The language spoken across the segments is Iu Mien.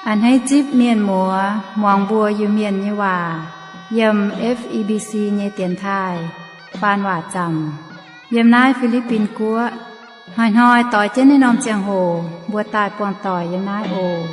A'hneiv zipv mienh muoz muangx mbuo Iu-Mienh nyei waac yiem F E B C nyei dienx taaih faan waac zaamc yiem naaiv Fi^li^bin Guoqv. Hnoi-hnoi doix jienv naaiv norm ziangh hoc mbuo daaih buangh doic yiem naaiv oc.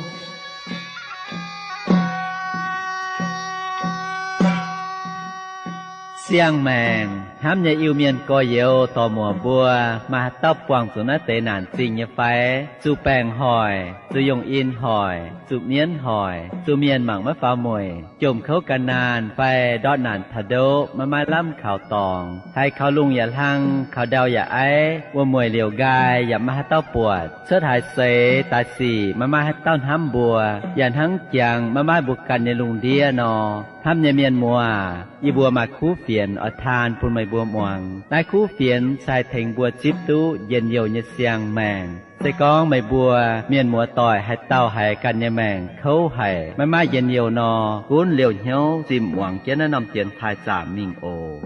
Siang-maengc hnamv nyei Iu-Mienh gorx-youz dorc-muoc mbuo, maaih haaix dauh buangh zuqc naaiv deix naanc zingh nyei fai? Zuqc baengc hoic, zuqc yongh in hoic, zuqc mienv hoic, zuqc mienh mangc maiv faaux mueic, jomc kouv gan naanh fai ndortv naanc taux ndoqv maiv maaih lamh kaux dorngx, haiz kaux lungh yaac hlang, kaux ndau yaac aiv, wuom-mueic liouc nqaai yaac maiv maaih haaix dauh buatc, cuotv haaix seix daaih sic maiv maaih haaix dauh hnamv mbuo, yaac hnangv jangx maiv maaih mbuo ganh nyei lungh ndiev nor. Hnamv nyei mienh muoz, yie mbuo maaih kuv fienx oix taan bun meih mbuo muangx. Naaiv kuv fienx se haih tengx mbuo zipv duqv njien-youh nyei siang-maengc. Se gorngv meih mbuo mienh muoz-doic haaix dauh haiz ganh nyei maengc kouv haic, maiv maaih njien-youh nor, gunv liouh hnyouv zimh muangx jienv naaiv norm dienx taaih zaamc mingh oc.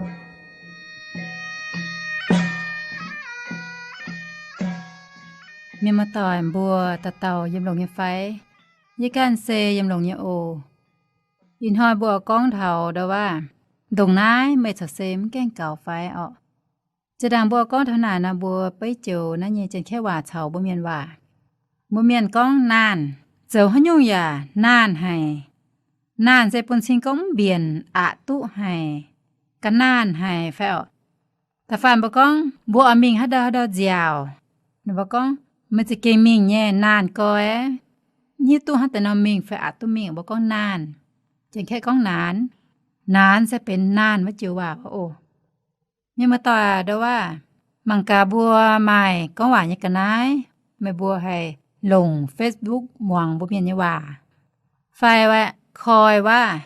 Mienh muoz-doic mbuo dauh dauh yiem longx nyei fai? Yie ganh se yiem longx nyei oc. Ih hnoi mbuo gorngv taux ndau waac, ndongc naaiv meih corc se mv gaengh gaux fai orqc? Zinh ndaangc mbuo gorngv taux naaic nor, mbuo beiv joux naaiv nyei Janx-Kaeqv waac caux mbuo Mienh waac. Mbuo Mienh gorngv naanh, zoux haaix nyungc yaac naanh haic. Naanh se bun cing gorngv mv mbienc, aqc duqv haic, ga'naanh haic fai orqc? Da'faanh mbuo gorngv mbuo oix mingh haaix ndau haaix ndau nziaauc, ninh mbuo gorngv, meih za'gengh mingh nyei, naanh goi, hiuv duqv hnangv deix nor mingh fai aqc duqv mingh, mbuo gorngv naanh. Janx-Kaeqv gorngv naanx. Naanx se benx naanh wuov joux waac oc. Mienh muoz-doic ndo waac, mangc gaax mbuo maaih gorngv waac nyei ga'naaiv, meih mbuo haih longc Facebook muangx mbuo Mienh nyei waac, fai koi waac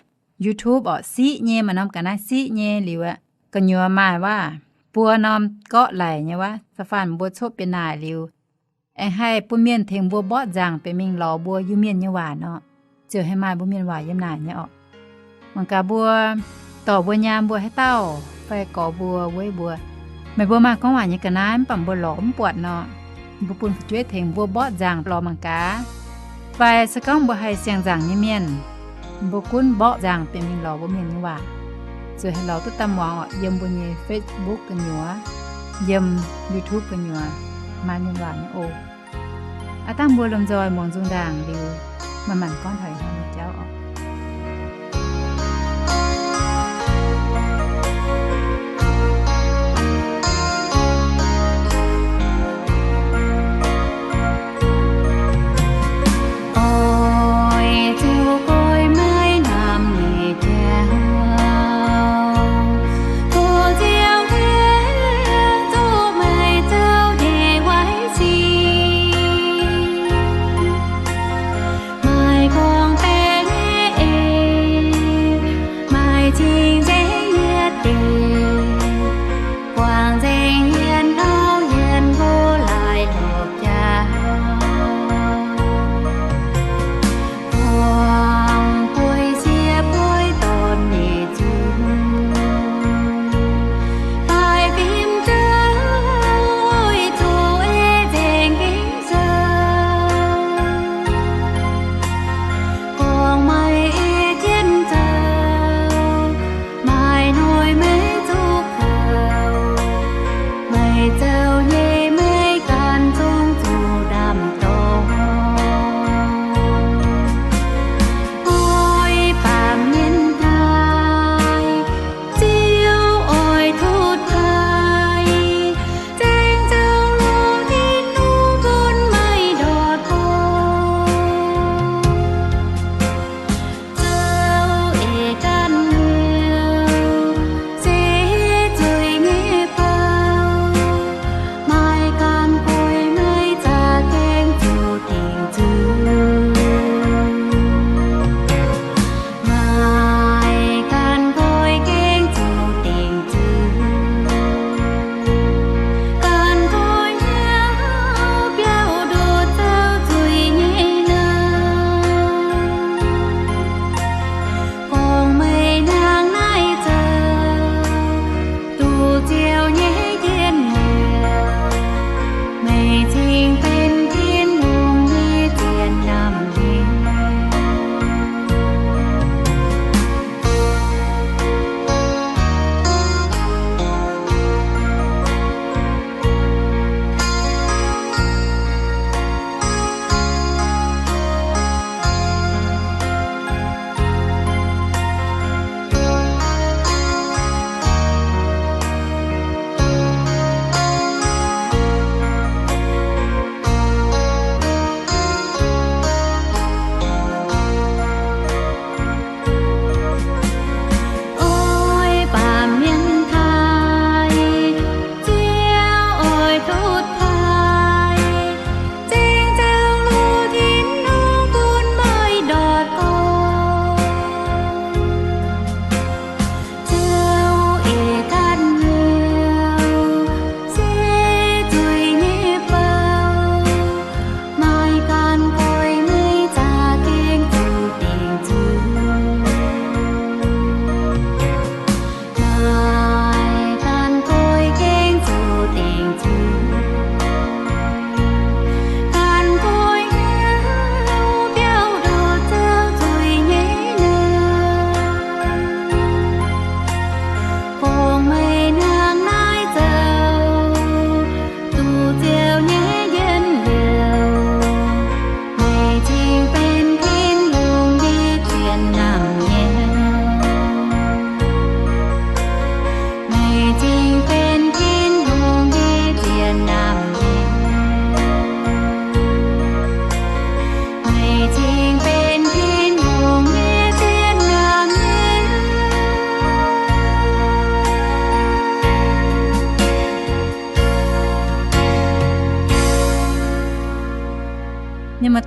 YouTube orqc, siqv nyei, maaih norm ga'naaiv siqv nyei liuz, gu'nyuoz maaih waac buo norm gorqv laic nyei waac, da'faanh mbuo copv bieqc naaic liuz, aengx haih bun mienh tengx mbuo mborqv nzaangc bieqc mingh lorz mbuo Iu-Mienh nyei waac nor, ziouc haih maaih mbuo Mienh waac yiem naaic nyei orqc. Mangc gaax mbuo dorc mbuo, nyaam mbuo haaix dauh, fai gorx mbuo, weiv mbuo, meih mbuo maaih gorngv waac nyei ga'naaiv mv baac mbuo lorz mv buatc nor, mbuo bun fu'jueiv tengx mbuo mborqv nzaangc lorz mangc gaax. Fai se gorngv mbuo haih siang-nzaangc nyei mienh, mbuo gunv mborqv nzaangc bieqc mingh lorz mbuo Mienh nyei waac, ziouc haih lorz duqv daaih muangx orqc, yiem mbuo nyei Facebook gu'nyuoz, yiem YouTube gu'nyuoz, maaih Mienh waac nyei oc. Aav dangh mbuo lomh nzoih muangx nzung ndaangc liuz, manc-manc gorngv taux ih hnoi nyei jauv orqc. Oix zuqc goiv maiv namx nyei jauv, gox nziaaux-hlen zuqc meih zouv nyei waaiv sin. Maaih gorngv-baeqc nyei eix, maaih cing-nzengc nyei deic, guangc nzengc hmien auv hmien nqox laaix lorz jauv. Buangh bueix sieqv bueix dorn nyei zungv, daaih fim zouv zuqc ei nzengc gengh zoux, gorngv meih ei jienv zoux.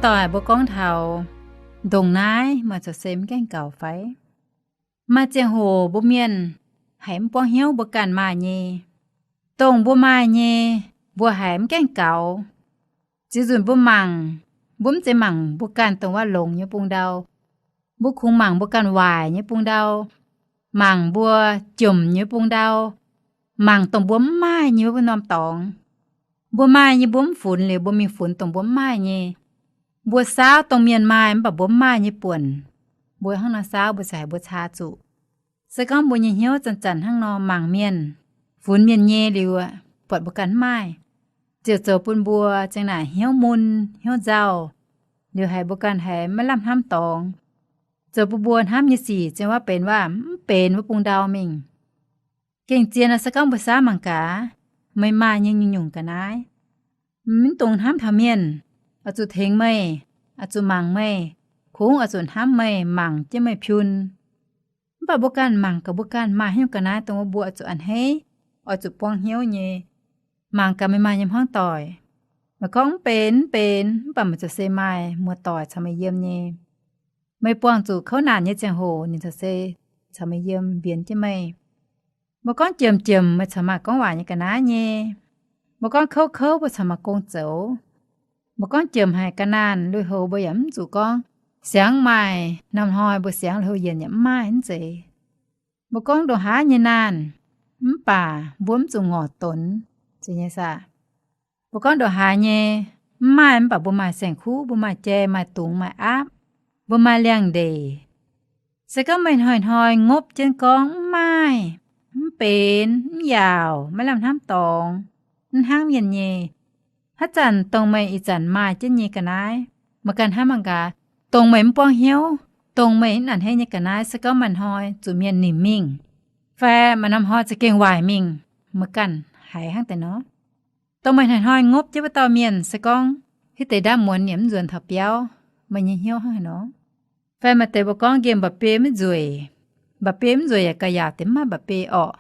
doic mbuo gorngv taux ndongc naaiv, meih corc se mv gaengh gaux fai? Maaih ziangh hoc mbuo mienh haiz mv buangv hnyouv mbuo ganh maaih nyei. Dongh mbuo maaih nyei, mbuo haiz mv gaengh gaux. Ziex nzunc mbuo mangc, mbuo mv zeiz mangc mbuo ganh dongh wuov longx nyei bung ndau. Mbuo kungx mangc mbuo ganh waaic nyei bung ndau, mangc mbuo jomc nyei bung ndau, mangc dongh mbuo mv maaih nyei wuov norm dorngx. Mbuo maaih nyei mbuo mv funx liuz, mbuo mingh funx dongh mbuo mv maaih nyei. Mbuo saauv dongh mienh maaih mv baac mbuo mv maaih nyei buonc. Mbuo hnangv nor saauv, mbuo ziouc haiz mbuo caa zuqc. Se gorngv mbuo nyei hnyouv zanc-zanc hnangv nor mangc mienh, funx mienh nyei liuz, buatc mbuo ganh mv maaih, ziouc zoux bun mbuo zengc naaic hnyouv mun, hnyouv nzauh, liuz haiz mbuo ganh haiz maiv lamh hnamv dorngx. Zoux bun mbuo hnamv nyei sic zengc waac benx waac mv benx wuov bung ndau mingh. Gengh zien nor, se gorngv mbuo saauv mangc gaax, meih maaih nyei nyungc-nyungc ga'naaiv, mv dungx hnamv taux mienh, oix zuqc tengx meih, oix zuqc mangc meih, kungx oix zuqc hnamv meih, mangc jienv meih piun. Mv baac mbuo ganh mangc gaax mbuo ganh maaih haaix nyungc ga'naaiv dongh wuov mbuo oix zuqc a'hneiv, oix zuqc buangv hnyouv nyei. Mangc gaax meih maaih nyei hmuangv doic. Meih gorngv mv benx, mv benx, mv baac meih corc se maaih muoz-doic caux meih yiem nyei. Meih buangh zuqc kouv naanc nyei ziangh hoc ninh corc se caux meih yiem, mbienx jienv meih. Mbuo gorngv jomc-jomc, meih corc maaih gorngv waac nyei ga'naaiv nyei. Mbuo gorngv kouv-kouv, mbuo corc maaih gong zoux. Mbuo gorngv jomc haic ga'naanh lui-houx, mbuo yaac mv zuqc gorngv siangx maaih norm hnoi, mbuo siangx lui-houx yienc yaac mv maaih, mv zeiz. Mbuo gorngv ndongc haaix nyei naanh, mv baac mbuo mv zuqc ngorc donx, zeiz nyei saah? Mbuo gorngv ndongc haaix nyei mv maaih, mv baac mbuo maaih saeng-kuv, mbuo maaih jai, maaih dungz, maaih aapv, mbuo maaih liangx-ndeic. Se gorngv meih hnoi-hnoi ngopv jienv gorngv mv maaih, mv benx, mv yaauc, maiv lamh hnamv dorngx, mv hnangv mienh nyei, haaix zanc dongh meih ih zanc maaih jienv nyei ga'naaiv, meih ganh hnamv mangc gaax, dongh meih mv buangv hnyouv, dongh meih mv a'hneiv nyei ga'naaiv, se gorngv maaih hnoi zuqc mienh nimc mingh, fai maaih norm hnoi za'gengh waaic mingh, meih ganh haiz hnangv deix nor? Dongh meih hnoi-hnoi ngopv jienv wuov dauh mienh, se gorngv hitv deix ndaamv muonz yaac mv nzuonx taux biauv, meih nyei hnyouv hnangv haaix nor? Fai maaih deix mbuo gorngv nqemh mba'biei maiv nzueic, mba'biei mv nzueic yaac gauh yaauc deix mv maaih mba'biei orqc.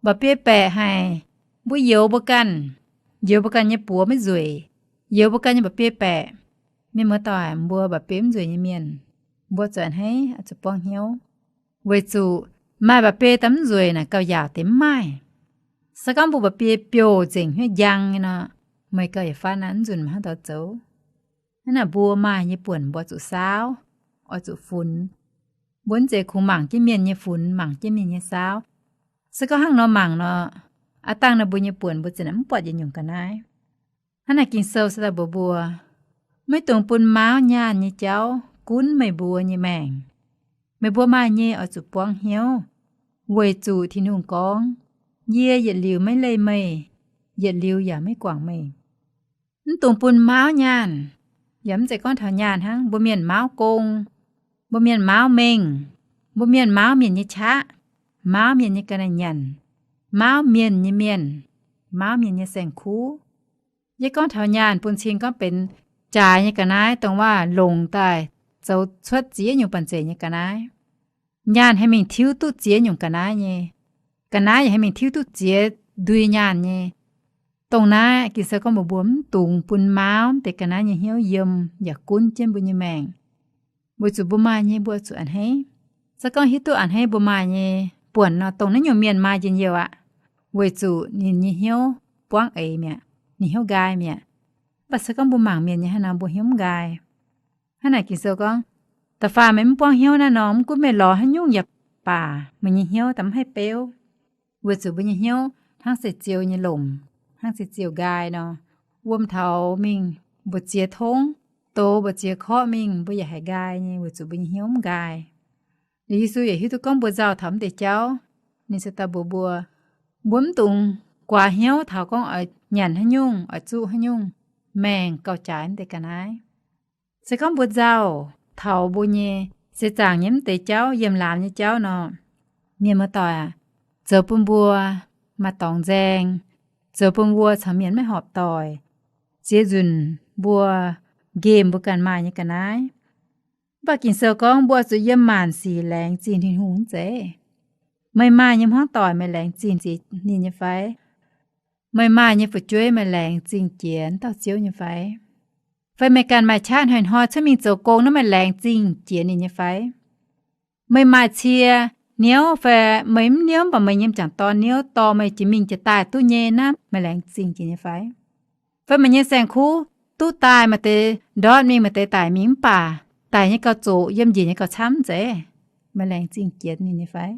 Mba'biei baeqc haic, mbuo youx mbuo ganh, youx mbuo ganh nyei buoz maiv nzueic, youx mbuo ganh nyei mba'biei baeqc. Mienh muoz-doic, mbuo mba'biei mv nzueic nyei mienh, mbuo zuqc a'hneiv, zuqc buangv hnyouv, weic zuqc maaih mba'biei daaih mv nzueic naaic gauh yaauc deix mv maaih. Se gorngv mbuo mba'biei biouv nzengc hnyouv njang nyei nor, meih gauh yietc faanv naaiv mv nzunc meih hnangv doix zoux. Hnangv naaic mbuo maaih nyei buonc mbuo zuqc saauv, oix zuqc funx. Mbuo mv zeiz kungx mangc jienv mienh nyei funx, mangc jienv mienh nyei saauv. Se gorngv hnangv nor mangc nor, aav dangh nor mbuo nyei buonc mbuo zinh naaic mv buatc yietc nyungc ga'naaiv. Hnangv naaic Ging-Sou se daaih mbuox mbuo, maiv dungx bun maauv nyaanh nyei jauv gunv meih mbuo nyei maengc. Meih mbuo maaih nyei oix zuqc buangv hnyouv, weic zuqc Tin-Hungh gorngv, Yie yietc liuz maiv leih meih, yietc liuz yaac maiv guangc meih. Mv dungx bun maauv nyaanh. Yaac mv zeiz gorngv taux nyaanh hnangv, mbuo mienh maauv gong, mbuo mienh maauv mengh, mbuo mienh maauv mienh nyei qaqv, maauv mienh nyei ga'naaiv nyanc, maauv mienh nyei mienh, maauv mienh nyei saeng-kuv. Yie gorngv taux nyaanh bun cing gorngv benx jaaix nyei ga'naaiv, dongh waac longc daaih zoux cuotv ziex nyungc banh zeic nyei ga'naaiv. Nyaanh haih mingh tiuv duqv ziex nyungc ga'naaiv nyei. Ga'naaiv yaac haih mingh tiuv duqv ziex ndui nyaanh nyei. Dongh naaiv Ging-Sou gorngv mbuox mbuo mv dungx bun maauv deix ga'naaiv nyei hnyouv yiem yaac gunv jienv mbuo nyei maengc. Weic zuqc mbuo maaih nyei mbuo zuqc a'hneiv. Se gorngv hiuv duqv a'hneiv mbuo maaih nyei buonc nor, dongh naaiv nyungc mienh maaih njien-youh aqv, weic zuqc ninh nyei hnyouv buangv eix mi'aqv, ninh hnyouv nqaai mi'aqv. Mv baac se gorngv mbuo mangc mienh nyei hnangv nor mbuo hnyouv mv nqaai. Hnangv naaic Ging-Sou gorngv, da'faanh meih mv buangv hnyouv naaiv nor, mv gunv meih lorz haaix nyungc yaac baac, meih nyei hnyouv daaih mv haih beuv. Weic zuqc mbuo nyei hnyouv hnangv se ziouh nyei lomc, hnangv se ziouh nqaai nor, wuom taux mingh mbu'ziex tongv, douz mbu'ziex korqv mingh, mbuo yaac haiz nqaai nyei weic zuqc mbuo nyei hnyouv mv nqaai. Liuz Yesu yaac hiuv duqv gorngv mbuo nzauh taux mv deix jauv, ninh se daaih mbuox mbuo, mbuo mv dungx guaax hnyouv taux gorngv oix nyanc haaix nyungc, oix zuqv haaix nyungc, maengc gauh jaaix mv deix ga'naaiv. Se gorngv mbuo nzauh taux mbuo nyei seix zaangc nyei mv deix jauv, yiem laamz nyei jauv nor, mienh muoz-doic aac, zoux bun mbuo maaih dorngx nzaeng, zoux bun mbuo caux mienh maiv horpc doic, ziex nzunc mbuo nqemh mbuo ganh maaih nyei ga'naaiv. Mv baac Ging-Sou gorngv mbuo zuqc yiem maanc sic laengz zingh Tin-Hungh mv zeiz? Meih maaih nyei hmuangv doic meih laengz zingh ziex ninh nyei fai? Meih maaih nyei fu'jueiv meih laengz zingh jiex dauh Ziouv nyei fai? Fai meih ganh maaih qaqv hnoi-hnoi cuotv mingh zoux gong naaiv, meih laengz zingh jiex ninh nyei fai? Meih maaih cie niouv fai meih mv niouv, mv baac meih nyei m'jangc dorn niouv dorh meih jiex mingh jiex daaih duqv nyei naaiv, meih laengz zingh jiex nyei fai? Fai meih nyei saeng-kuv duqv daaih, maaih deix ndortv mingh, maaih deix daic mingh, mv baac daic nyei gauh zoqc, yiem njiec nyei gauh camv zeiz, meih laengz zingh jiex ninh nyei fai?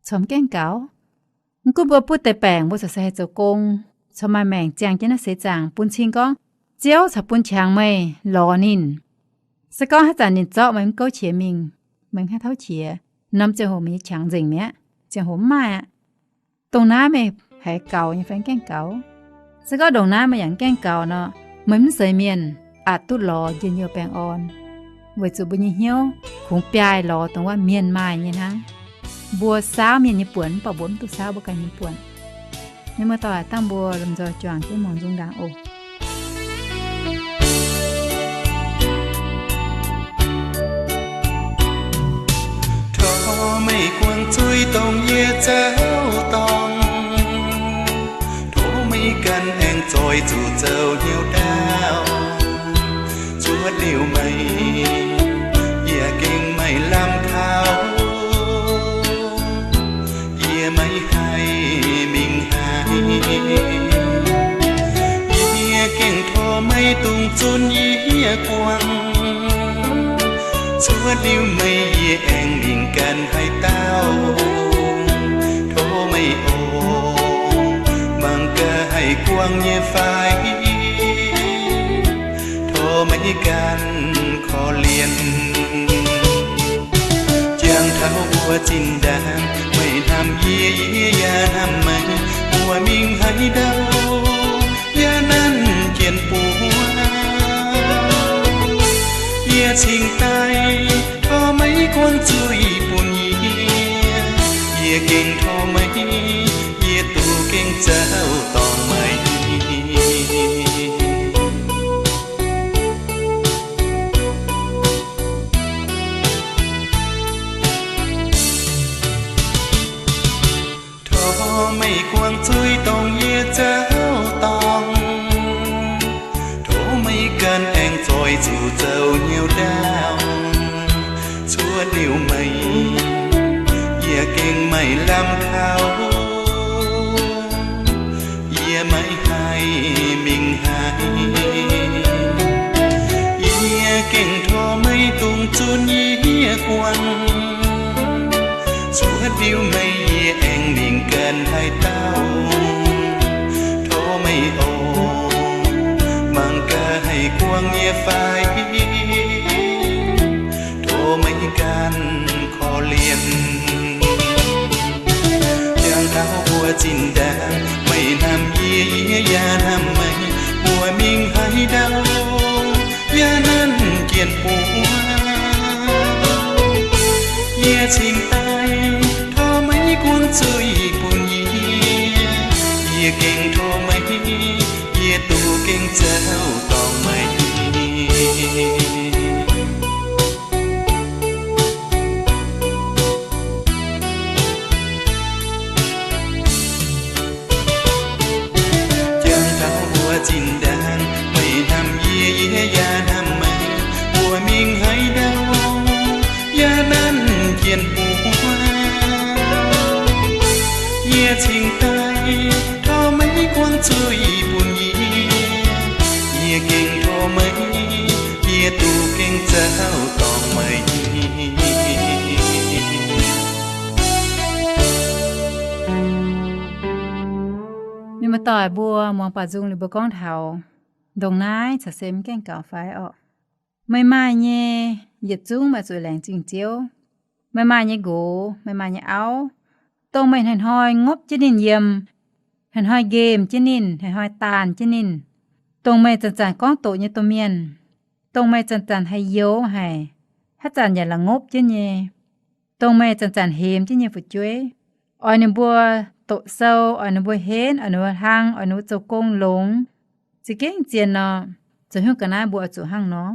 Corc mv gaengh gaux. Mv gunv mbuo butv deix baengc, mbuo corc se haih zoux gong, corc maaih maengc ziangh jienv naaiv seix zaangc, bun cing gorngv Ziouv corc bun qangx meih lorz ninh. Se gorngv haaix zanc ninh zorqv meih mv gouv qiex mingh, meih mv haih tauv qiex, norm ziangh hoc meih nyei qangx nzengc mi'aqv, ziangh hoc mv maaih aqv. Dongh naaiv meih haiz gaux nyei fai mv gaengh gaux? Se gorngv ndongc naaiv meih yaac mv gaengh gaux nor, meih mv zeiz mienh, aqc duqv lorz njien-youh baengh orn. Weic zuqc mbuo nyei hnyouv kungx biaaih lorz dongh wuov mienh maaih nyei hnangv. Mbuo saauv mienh nyei buonc, mv baac mbuo mv duqv saauv mbuo ganh nyei buonc. Mienh muoz-doic, dangh mbuo lomh nzoih juangc jienv muangx nzung ndaangc oc. Tov meih guangc zuiz dongh yie zauv dorngx. Tov meih ganh aengx zoih zuqc zoux hnyouv ndaauv. Cuotv liuz meih, yie gengh maaih lamh kaux. Yie maiv haih mingh haaix. Yie gengh tov meih dungx zunv yie guangc. Cuotv liuz meih yie aengx mingh ganh haaix dauh. Tov meih oc, mangc gaax haih guangc nyei fai? Tov meih ganh korv-lienh. Jangx taux mbuo zinh ndaangc, meih hnamv yie, yie yaac hnamv meih. Mbuo mingh haaix ndau, yaac nanv jien buov. Yie cingx daaih, tov meih guangc zuiz bun yie. Yie gengh tov meih, yie duqv gengh zauv dorngc meih. Tov meih guangc zuiz dongh yie zauv dorngx. Tov meih ganh aengx zoih zuqc zoux hnyouv ndaauv. Cuotv liuz meih, yie gengh maaih lamh kaux. Yie maiv haih mingh haaix. Yie gengh tov meih dungx zunv yie guangc. Cuotv liuz meih yie aengx mingh ganh haaix dauh. Tov meih oc, mangc gaax haih guangc nyei fai? Tov meih ganh korv-lienh. Jangx taux mbuo zinh ndaangc, meih hnamv yie, yie yaac hnamv meih. Mbuo mingh haaix ndau, yaac nanv jien buov. Yie cingx daaih, tov meih guangc zuiz bun yie. Yie gengh tov meih, yie duqv gengh zauv dorngc meih. Jangx taux mbuo zinh ndaangc, meih hnamv yie, yie yaac hnamv meih. Mbuo mingh haaix ndau, yaac nanv jien buov. Yie cingx daaih, tov meih guangc zuiz bun yie. Yie gengh tov meih, yie duqv gengh zauv dorngc meih. Mienh muoz-doic mbuo, muangx baaux nzung liuz mbuo gorngv taux ndongc naaiv corc se mv gaengh gaux fai orqc? Meih maaih nyei yietc zungv maaih zuqc laengz zingh Ziouv. Meih maaih nyei nqox, meih maaih nyei auv, dongh meih hnoi-hnoi ngopv jienv ninh yiem, hnoi-hnoi nqemh jienv ninh, hnoi-hnoi daanh jienv ninh, dongh meih zanc-zanc gorngv doqc nyei domh mienh, dongh meih zanc-zanc haih youx haic, haaix zanc yaac la'ngopv jienv nyei, dongh meih zanc-zanc hemx jienv nyei fu'jueiv, oix ninh mbuo doqc sou, oix ninh mbuo henv, oix ninh mbuo hlang, oix ninh mbuo zoux gong longx, za'gengh zien nor, zoux hnyouv ga'naaiv mbuo oix zuqc hnangv nor.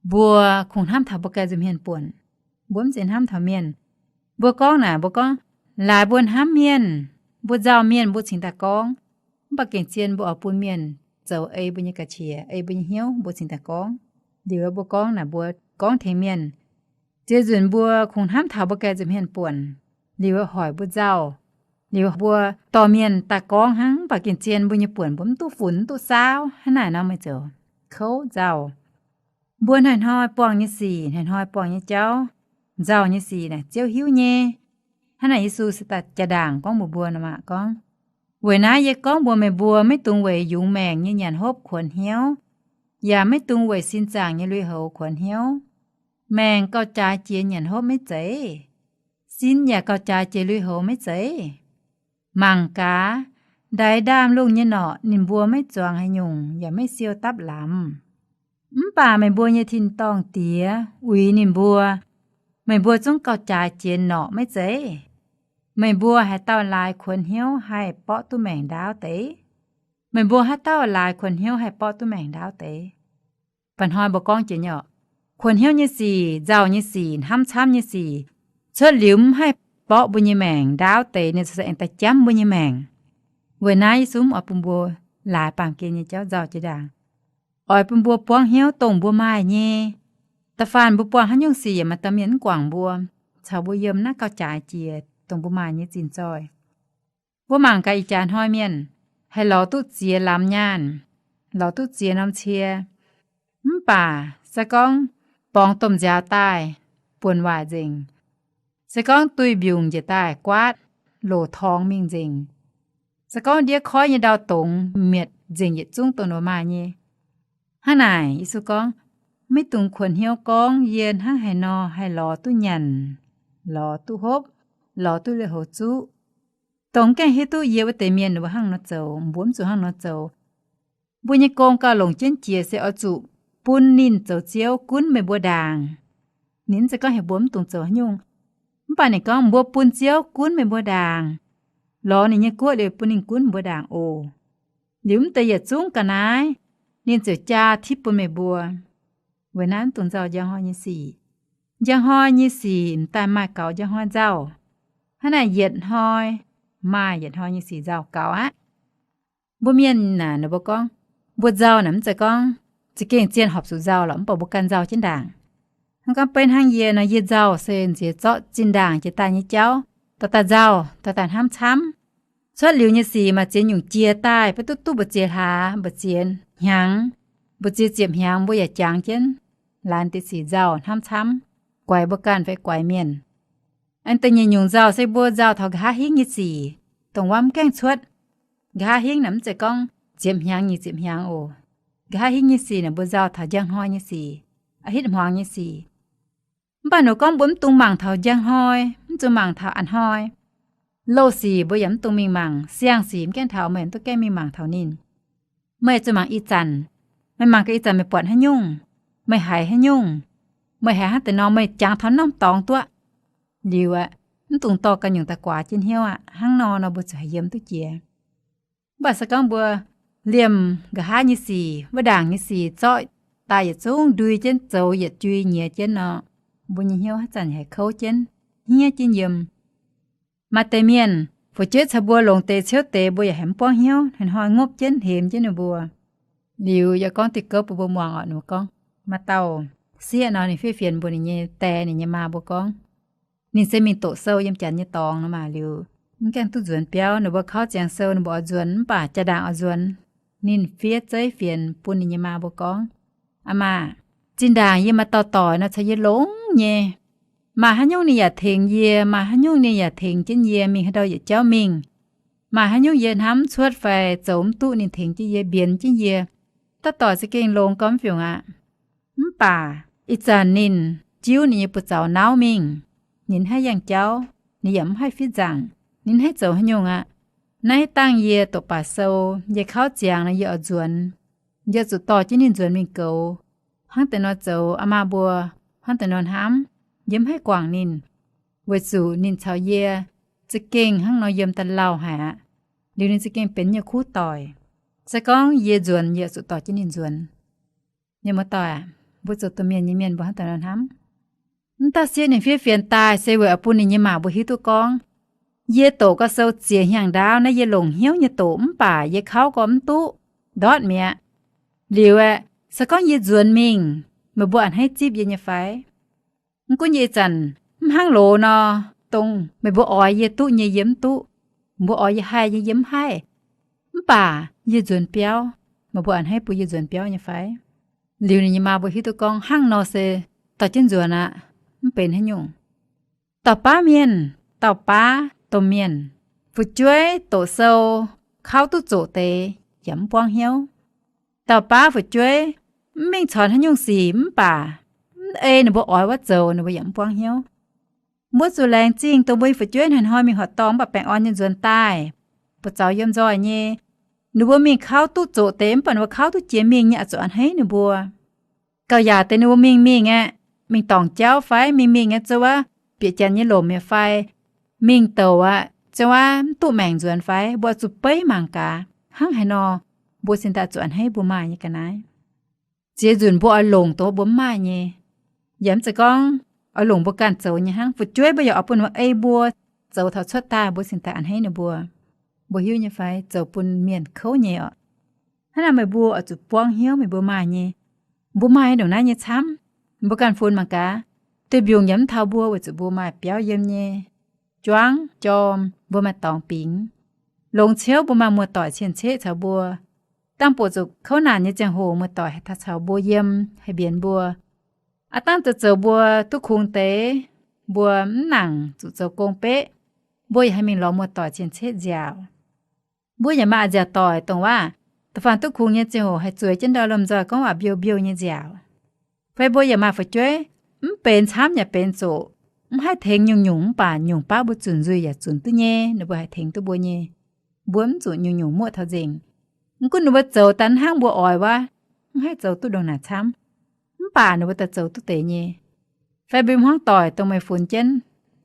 Mbuo kungx hnamv taux mbuo ganh nza'hmien buonc. Mbuo mv zeiz hnamv taux mienh. Mbuo gorngv naaic, mbuo gorngv, laaix mbuo hnamv mienh, mbuo nzauh mienh mbuo cingx daaih gorngv, mv baac gengh zien mbuo oix bun mienh zoux ei mbuo nyei ga'qiex, ei mbuo nyei hnyouv, mbuo cingx daaih gorngv. Liuz mbuo gorngv naaic, mbuo gorngv tengx mienh, ziex nzunc mbuo kungx hnamv taux mbuo ganh nza'hmien buonc, liuz hoic mbuo nzauh, liuz mbuo dorh mienh daaih gorngv hnangv, mv baac gengh zien mbuo nyei buonc mbuo mv duqv funx, mv duqv saauv. Hnangv naaic nor meih ziouc kouv nzauh. Mbuo hnoi-hnoi buangh nyei sic, hnoi-hnoi buangh nyei jauv, nzauh nyei sic naaic Ziouv hiuv nyei. Hnangv naaic Yesu se daaih jaa-ndaangc gorngv mbuox mbuo nor maah, gorngv, Weic naaiv yie gorngv mbuox meih mbuo, maiv dungx weic yungz maengc nyei nyanc hopv kuonx hnyouv, yaac maiv dungx weic sin zaangc nyei lui-houx kuonx hnyouv. Maengc gauh jaaix jiex nyanc hopv maiv zeiz? Sin yaac gauh jaaix jiex lui-houx maiv zeiz? Mangc gaax, ndaix ndaamv-lungh nyei norqc ninh mbuo maiv zuangx haaix nyungc yaac maiv siou dapv lamz. Mv baac meih mbuo nyei tin-dorngh Diex uix ninh mbuo. Meih mbuo zungv gauh jaaix jiex norqc maiv zeiz? Meih mbuo haaix dauh laaix kuonx hnyouv haih borqv duqv maengc ndaauv deix? Meih mbuo haaix dauh laaix kuonx hnyouv haih borqv duqv maengc ndaauv deix? Mba'hnoi mbuo gorngv jiex nyei orqc, kuonx hnyouv nyei sic, nzauh nyei sic, hnamv camv nyei sic, cuotv liuz mv haih borqv mbuo nyei maengc ndaauv deix, ninh se aengx daaih jamv mbuo nyei maengc. Weic naaiv Yesu mv oix bun mbuo laaix baamh gen nyei jauv nzauh jiex ndaangc. Oix bun mbuo buangv hnyouv dongh mbuo maaih nyei. Da'faanh mbuo buangh haaix nyungc sic yaac maaih dauh mienh mv guangc mbuo, caux mbuo yiem naaiv gauh jaaix jiex dongh mbuo maaih nyei zinh zoih. Mbuo mangc gaax ih jaax hnoi mienh haih lorz duqv ziex lamz nyaanh, lorz duqv ziex norm cie, mv baac se gorngv borngz domh nziaaux daaih, buonc waaic nzengc. Se gorngv duih mbiungc njiec daaih, guaatv loc torngx mingh nzengc. Se gorngv ndiev koiv nyei ndau dongz mietc nzengc yietc zungv dongh ninh maaih nyei. Hnangv naaic Yesu gorngv, maiv dungx kuonx hnyouv gorngv, yie hnangv haaix nor haih lorz duqv nyanc, lorz duqv hopv, lorz duqv lui-houx zuqv. Dongh mv gaengh hiuv duqv yie wuov deix mienh ninh mbuo hnangv nor zoux, mbuo mv zuqc hnangv nor zoux. Mbuo nyei gong gauh longc jienv jiex se oix zuqc bun ninh zoux Ziouv gunv meih mbuo ndaangc. Ninh mv zeiz gorngv heuc mbuo mv dungx zoux haaix nyungc. Mv baac ninh gorngv mbuo bun Ziouv gunv meih mbuo ndaangc. Lorz ninh nyei guoqv liuz bun ninh gunv mbuo ndaangc oc. Liuz mv deix yietc zungv ga'naaiv ninh ziouc jaa tipv bun meih mbuo. Weic naaiv mv dungx nzauh njang hnoi nyei sic. Njang hnoi nyei sic m'daaih maaih gaux njang hnoi nzauh. Hnangv naaic yietc hnoi maaih yietc hnoi nyei sic nzauh gaux aqv. Mbuo mienh naaic ninh mbuo gorngv, mbuo nzauh naaic mv zeiz gorngv za'gengh zien horpc zuqc nzauh lorqc, mv baac mbuo ganh nzauh jienv ndaangc. Hnangv gorngv beiv hnangv yie nor, yie nzauh se nziex zorqv zinh ndaangc jiex daaih nyei jauv, dorh daaih nzauh, dorh daaih hnamv camv. Cuotv liuz nyei sic maaih ziex nyungc jiex daaih, beiv duqv duqv mbu'ziex hlaax, mbu'ziex hnyangx, mbu'ziex ziepc hnyangx mbuo yaac jangx jienv laanh deix sic nzauh hnamv camv, guaix mbuo ganh fai guaix mienh. Aengx da'nyeic nyungc nzauh se mbuo nzauh taux nqa'haav hingv nyei sic, dongh wuov mv gaengh cuotv. Nqa'haav hingv naaic mv zeiz gorngv ziepc hnyangx nyic ziepc hnyangx oc. Nqa'haav hingv nyei sic naaic mbuo nzauh taux njang hnoi nyei sic, a'hitv hmuangx nyei sic. Mv baac ninh gorngv mbuo mv dungx mangc taux njang hnoi, mv zuqc mangc taux a'hnoi. Louh sic mbuo yaac mv dungx mingh mangc, siang sic mv gaengh taux, meih mv dungx gaengh mingh mangc taux ninh. Meih zuqc mangc ih zanc. Meih mangc gaax ih zanc meih buatc haaix nyungc, meih haiz haaix nyungc, meih haiz hnangv deix nor, meih jangx taux norm dorngx duqv. Liuz aeqv, mv dungx dorh ganh nyungc daaih guaax jienv hnyouv aqv. Hnangv nor nor mbuo ziouc haih yiem duqv jiex. Mv baac se gorngv mbuo liemh nqa'haav nyei sic, wuov ndaangc nyei sic zorqv daaih yietc zungv ndui jienv zoux yietc jui nyiex jienv nor, mbuo nyei hnyouv haaix zanc haih kouv jienv, hniev jienv yiem. Maaih deix mienh fu'jueiv caux mbuo longx deix ciouv deix, mbuo yaac haiz mv buangv hnyouv, hnoi-hnoi ngopv jienv hemx jienv ninh mbuo. Liuz yaac gorngv diuh gouv bun mbuo muangx orqc, ninh mbuo gorngv, maaih dauh sieqv nor, ninh fiev fienx mbuox ninh nyei die ninh nyei maa mbuo gorngv, ninh se mingh doqc sou yiem janx nyei dorngx nor maah. Liuz mv gaengh duqv nzuonx biauv, ninh mbuo kauv ziangx sou ninh mbuo oix nzuonx, mv baac jaa-ndaangc oix nzuonx. Ninh fiev zeiv fienx bun ninh nyei maa mbuo gorngv, Aa maah, zinh ndaangc yie maaih dauh doic nor caux yie longx nyei. Maaih haaix nyungc ninh yaac tengx yie, maaih haaix nyungc ninh yaac tengx jienv yie mingh haaix ndau yietc jauv mingh. Maaih haaix nyungc yie hnamv mv cuotv fai zoux mv duqv, ninh tengx jienv yie, mbienx jienv yie. Dauh doic za'gengh longx gau mv fiungc aqv. Mv baac ih zanc ninh jiuv ninh nyei buoz-zaux nauv mingh. Ninh mv haih yangh jauv, ninh yaac mv haih fiev nzaangc, ninh mv haih zoux haaix nyungc aqv. Naaiv dangh yie doqc baac sou, yie kauv ziangx nor yie oix nzuonx. Yie zuqc dorh jienv ninh nzuonx mingh goux. Hnangv deix nor zoux, aa maah mbuo hnangv deix nor hnamv, yie mv haih guangc ninh, weic zuqc ninh caux yie za'gengh hnangv nor yiem daaih lauh haic aqv. Liuz ninh za'gengh benx nyei kuv doic. Se gorngv yie nzuonx, yie zuqc dorh jienv ninh nzuonx. Mienh muoz-doic aac, mbuo zoux domh mienh nyei mienh mbuo hnangv deix nor hnamv. Mv dauh sieqv ninh fiev fienx daaih se weic oix bun ninh nyei maa mbuo hiuv duqv gorngv, yie doqc gau sou ziex hnyangx ndaauv naaiv yie longc hnyouv nyei doqc, mv baac yie kauv gau mv duqv. ndortv mi'aqv. Liuz aeqv, se gorngv yie nzuonx mingh, meih mbuo a'hneiv zipv yie nyei fai? Mv gunv yie ih zanc mv hnangv loz nor, dongh meih mbuo oix yie duqv nyei yie mv duqv, mbuo oix yie haih nyei yie mv haih. Mv baac yie nzuonx biauv, meih mbuo a'hneiv bun yie nzuonx biauv nyei fai? Liuz ninh nyei maa mbuo hiuv duqv gorngv hnangv nor se dorh jienv nzuonx aqv, mv benx haaix nyungc. Dauh baav mienh, dauh baav domh mienh, fu'jueiv doqc sou, kauv duqv zoqc deix yaac mv buangv hnyouv. Dauh baav fu'jueiv mv mingh corc haaix nyungc sic mv baac mv ei ninh mbuo oix wuov zoux, ninh mbuo yaac mv buangv hnyouv. Mbuo zuqc laengz zingh dongh mbuo nyei fu'jueiv hnoi-hnoi mingh horqc dorngh mv baac baengh orn nyei nzuonx daaih, buoz zaux yiem nzoih nyei. Ninh mbuo mingh kauv duqv zoqc deix mv baac ninh mbuo kauv duqv jiex mingh nyei, oix zuqc a'hneiv ninh mbuo. Gauh yaac deix ninh mbuo mingh mingh aeqv, mingh dorngc jauv fai mingh mingh aeqv, zoux wuov bieqc janx nyei lomc mi'aqv fai mingh douc aqv, zoux wuov mv duqv maengc nzuonx fai, mbuo oix zuqc beiv mangc gaax hnangv haaix nor mbuo cingx daaih zuqc a'hneiv mbuo maaih nyei ga'naaiv. Ziex nzunc mbuo oix longc dongh mbuo mv maaih nyei. Yaac mv zeiz gorngv oix longc mbuo ganh zoux nyei hnangv. Fu'jueiv mbuo yaac oix bun ei mbuo zoux taux cuotv daaih mbuo cingx daaih a'hneiv ninh mbuo. Mbuo hiuv nyei fai? Zoux bun mienh kouv nyei orqc. Hnangv naaic meih mbuo oix zuqc buangv hnyouv meih mbuo maaih nyei. Mbuo maaih nyei ndongc naaiv nyei camv. Mbuo ganh funx mangc gaax, duih mbiungc yaac mv taux mbuo weic zuqc mbuo maaih biauv yiem nyei juangv jorm, mbuo maaih dorngx bingx. Longx ciouv mbuo maaih muoz-doic cien-ceqv caux mbuo. Dangh bouc zuqc kouv naanc nyei ziangh hoc muoz-doic haih taux caux mbuo yiem, haih mbienx mbuo. Aav dangv zoux zoux mbuo duqv kungx deix, mbuo mv nangc zuqc zoux gong beqv, mbuo yaac haih mingh lorz muoz-doic cien-ceqv nziaauc. Mbuo yaac maaih a'nziaauc doic dongh waac, da'faanh duqv kungx nyei ziangh hoc haih zueiz jienv ndau lomh nzoih gorngv waac mbiouh mbiouh nyei nziaauc. Fai mbuo yaac maaih fu'jueiv mv benx camv yaac benx zoqc, mv haih tengx nyungc-nyungc mv baac nyungc baav mbuo zunc nzuih yaac zunc duqv nyei, ninh mbuo haih tengx duqv mbuo nyei. Mbuo mv zuqc nyungc-nyungc muoqv taux nzengc. Mv gunv ninh mbuo zoux daaih hnangv mbuo oix wuov, mv haih zoux duqv ndongc naaic camv, mv baac ninh mbuo daaih zoux duqv deix nyei. Fai mbuo hmuangv doic dongh meih funx jienv,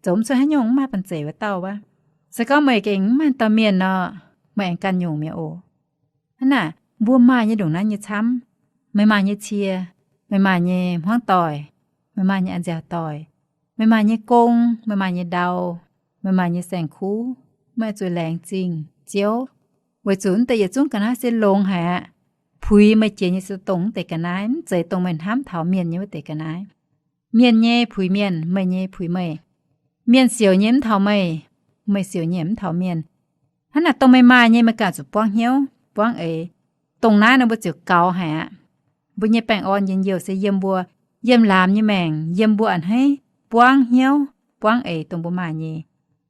zoux mv cuotv haaix nyungc, mv maaih banh zeic wuov dauh wuov, se gorngv meih gengh mv maaih dauh mienh nor, meih aengx ganh nyungc mi'aqv oc. Hnangv naaic, mbuo maaih nyei ndongc naaiv nyei camv. Meih maaih nyei cie, meih maaih nyei hmuangv doic, meih maaih nyei a'nziaauc doic, meih maaih nyei gong, meih maaih nyei ndau, meih maaih nyei saeng-kuv, meih zuqc laengz zingh Ziouv, weic zuqc naaiv deix yietc zungv ga'naaiv se longx haic aqv. Puix meih jiex nyei se dongh naaiv deix ga'naaiv, mv zeiz dongh meih hnamv taux mienh nyei wuov deix ga'naaiv. Mienh nyei puix mienh, meih nyei puix meih. Mienh siouc nyei mv taux meih, meih siouc nyei mv taux mienh. Hnangv naaic, dongh meih maaih nyei meih ganh zuqc buangv hnyouv buangv eix. Dongh naaiv nor mbuo ziouc gaux haic aqv. Mbuo nyei baengh orn njien-youh se yiem mbuo, yiem laamz nyei maengc, yiem mbuo a'hneiv buangv hnyouv buangv eix dongh mbuo maaih nyei.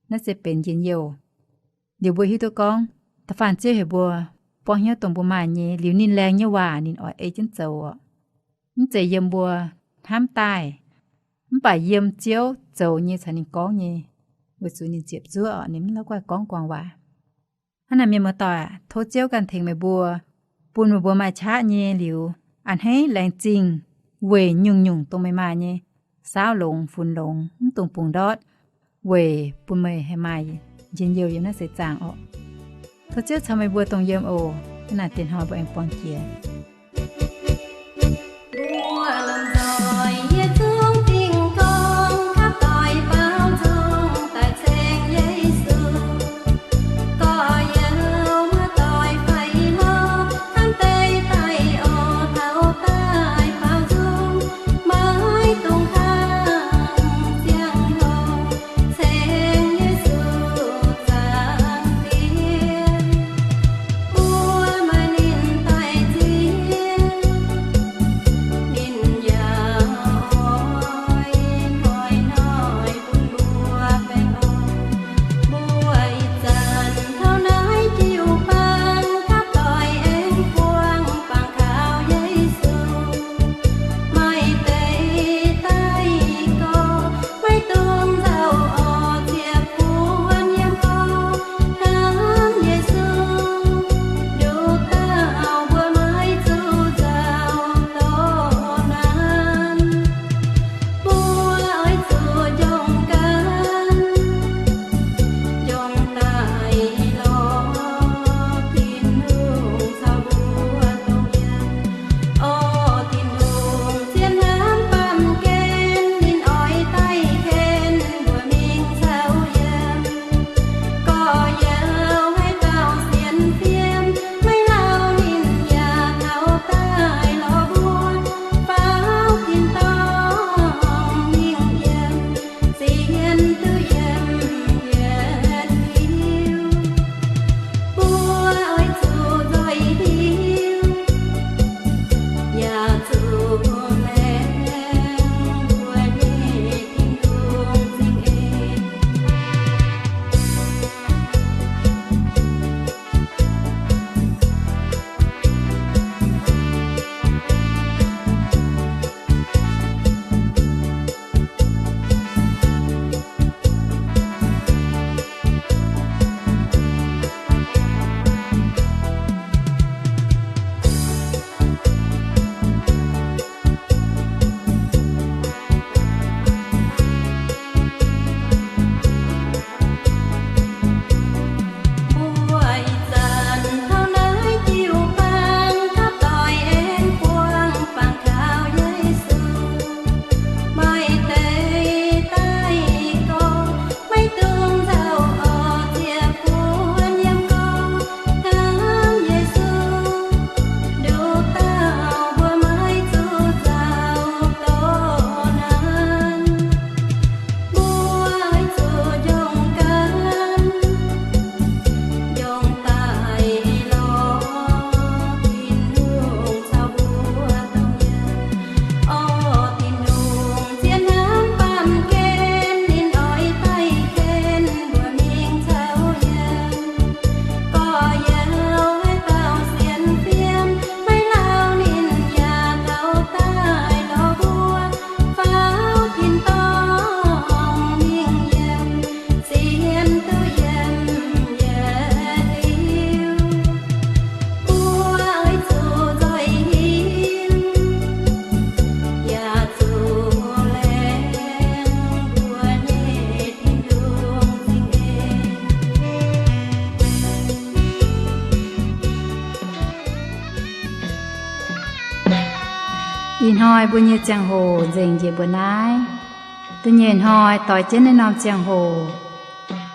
Naaiv se benx njien-youh. Liuz mbuo hiuv duqv gorngv, da'faanh Ziouv heuc mbuo buangv hnyouv dongh mbuo maaih nyei, liuz ninh laengz nyei waac ninh oix ei jienv zoux oc. Mv zeiz yiem mbuo hnamv daaih, mv baac yiem Ziouv zoux nyei caux ninh gorngv nyei, weic zuqc ninh ziepc zuoqv oc, ninh mv la'guaih gorngv guangc waac. Hnangv naaic, mienh muoz-doic, tov Ziouv ganh tengx meih mbuo, bun meih mbuo maaih qaqv nyei liuz, a'hneiv laengz zingh weic nyungc-nyungc dongh meih maaih nyei, saauv longx, funx longx, mv dungx bungx ndortv, weic bun meih haih maaih njien-youh yiem naaiv seix zaangc oc. Tov Ziouv caux meih mbuo dongh yiem oc. Hnangv naaic, dieh hnoi mbuo aengx buangh jiex. Ih hnoi mbuo nyei ziangh hoc nzengc njiec mbuo naaiv. Da'nyeic hnoi doix jienv naaiv norm ziangh hoc,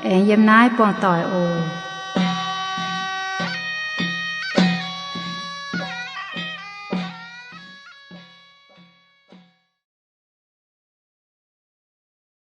aengx yiem naaiv buangh doic oc.